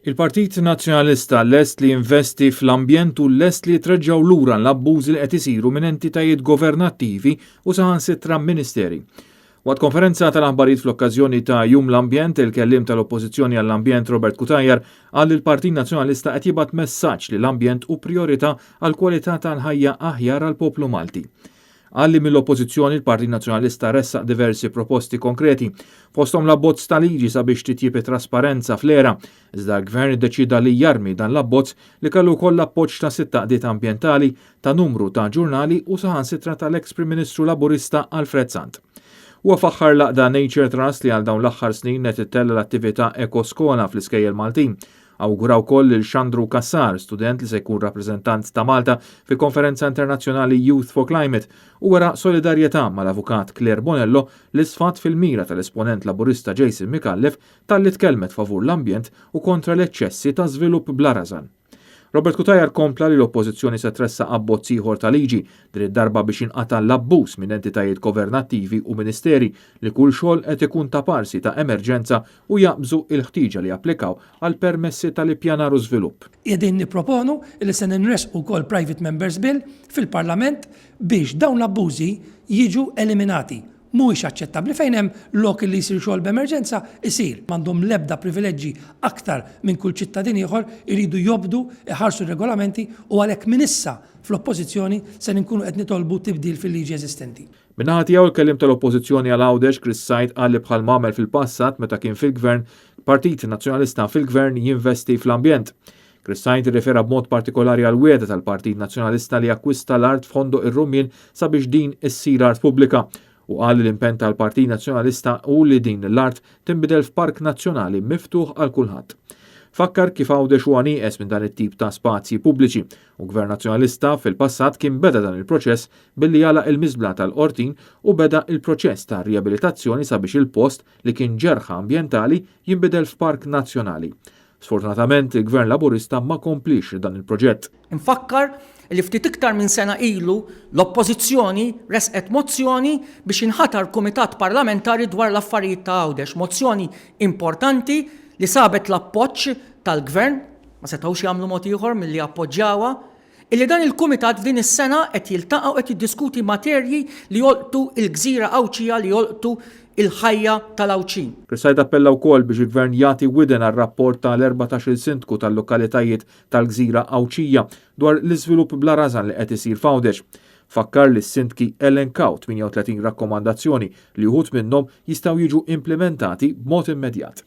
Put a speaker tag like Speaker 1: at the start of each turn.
Speaker 1: Il-Partit Nazzjonalista lest li jinvesti fl-ambjent u lest li jitreġġgħu lura l-abbużi li qed isiru minn entitajiet governattivi u saħansitra ministeri. Waqt konferenza tal-aħbarijiet fl-okkażjoni ta' Jum l-Ambjent, il-kelliem tal-Oppożizzjoni għall-Ambjent Robert Cutajar qal li l-Partit Nazzjonalista qed jibgħat messaġġ li l-ambjent hu prijorità għal kwalità tal-ħajja aħjar għall-poplu Malti. Qal li mill-Oppożizzjoni l-Partit Nazzjonalista ressaq diversi proposti konkreti, fosthom l-abbozz ta' liġi sabiex titjieb it-trasparenza fl-ERA, iżda l-Gvern iddeċieda li jarmi dan l-abbozz li kellu wkoll l-appoġġ ta' sitt għaqdiet ambjentali, ta' numru ta' ġurnali u saħansitra tal-eks Prim Ministru Laburista Alfred Sant. Huwa faħħar l-għaqda Nature Trust li għal dawn l-aħħar snin qed ittella' l-attività Ekoskola fl-iskejjel Maltin. Awgura wkoll lil Xandru Cassar, student li se jkun rappreżentant ta' Malta fil-konferenza internazzjonali Youth for Climate u wera solidarjetà mal-avukat Claire Bonello li sfat fil-mira tal-esponent Laburista Jason Micallef talli tkellmet favur l-ambjent u kontra l-eċċessi ta' żvilupp bla rażan. Robert Cutajar kompla li l-Oppożizzjoni se tressaq abbozz ieħor ta' liġi, din id-darba biex jinqata' l-abbuż minn entitajiet governattivi u ministeri li kull xogħol qed ikun ta' parsi ta' emerġenza u jaqbżu il-ħtieġa li japplikaw għal permessi tal-ippjanar u żvilupp.
Speaker 2: Qegħdin nipproponu li se ninressqu wkoll Private Members Bill fil-Parlament biex dawn l-abbużi jiġu eliminati. Mhuwiex aċċettabbli fejn hemm lok li jsir xogħol b'emerġenza isir. M'għandhom l-ebda privileġġi aktar minn kull ċittadin ieħor, iridu jobdu, iħarsu r-regolamenti u għalhekk minn issa fl-Oppożizzjoni ser inkunu qed nitolbu tibdil fil-liġi eżistenti.
Speaker 1: Min-naħa tiegħu l-kelliem tal-Oppożizzjoni għal Għawdex Chris Said qal li bħal m'għamel fil-passat meta kien fil-Gvern, Partit Nazzjonalista fil-Gvern jinvesti fl-ambjent. Chris Said irrefera b'mod partikolari għall-wiegħda tal-Partit Nazzjonalista li jakkwista l-art f'Ħondoq ir-Rummien sabiex din issir art pubblika u qal li l-impenn tal-Partit Nazzjonalista hu li din l-art tinbidel f'park nazzjonali miftuħ għal kulħadd. Fakkar kif Għawdex huwa nieqes minn dan it-tip ta' spazji pubbliċi u Gvern Nazzjonalista fil-passat kien beda dan il-proċess billi għalaq il-miżbla tal-Qortin u beda il-proċess ta' riabilitazzjoni sabiex il-post li kien ġerħa ambjentali jinbidel f'park nazzjonali. Sfortunatament, il-Gvern Laburista ma komplix dan il-proġett.
Speaker 3: Infakkar li ftit iktar minn sena ilu l-Oppożizzjoni ressqet mozzjoni biex jinħatar kumitat parlamentari dwar l-affarijiet ta' Għawdex, mozzjoni importanti li sabet l-appoġġ tal-Gvern, ma setgħux jagħmlu mod ieħor milli jappoġġjawha, illi dan il-kumitat f'din is-sena qed jiltaqa' u qed jiddiskuti materji li jolqtu l-gżira Għawdxija li jolqtu l-ħajja tal-Għawdxin.
Speaker 1: Chris Said appella wkoll biex il-Gvern jagħti widen għar-rapport tal-14-il sindku tal-lokalitajiet tal-gżira Għawdxija dwar l-iżvilupp bla rażan li qed isir f'Għawdex. Fakkar li s-sindki elenkaw 38 rakkomandazzjoni li uħud minnhom jistgħu jiġu implimentati b'mod immedjat.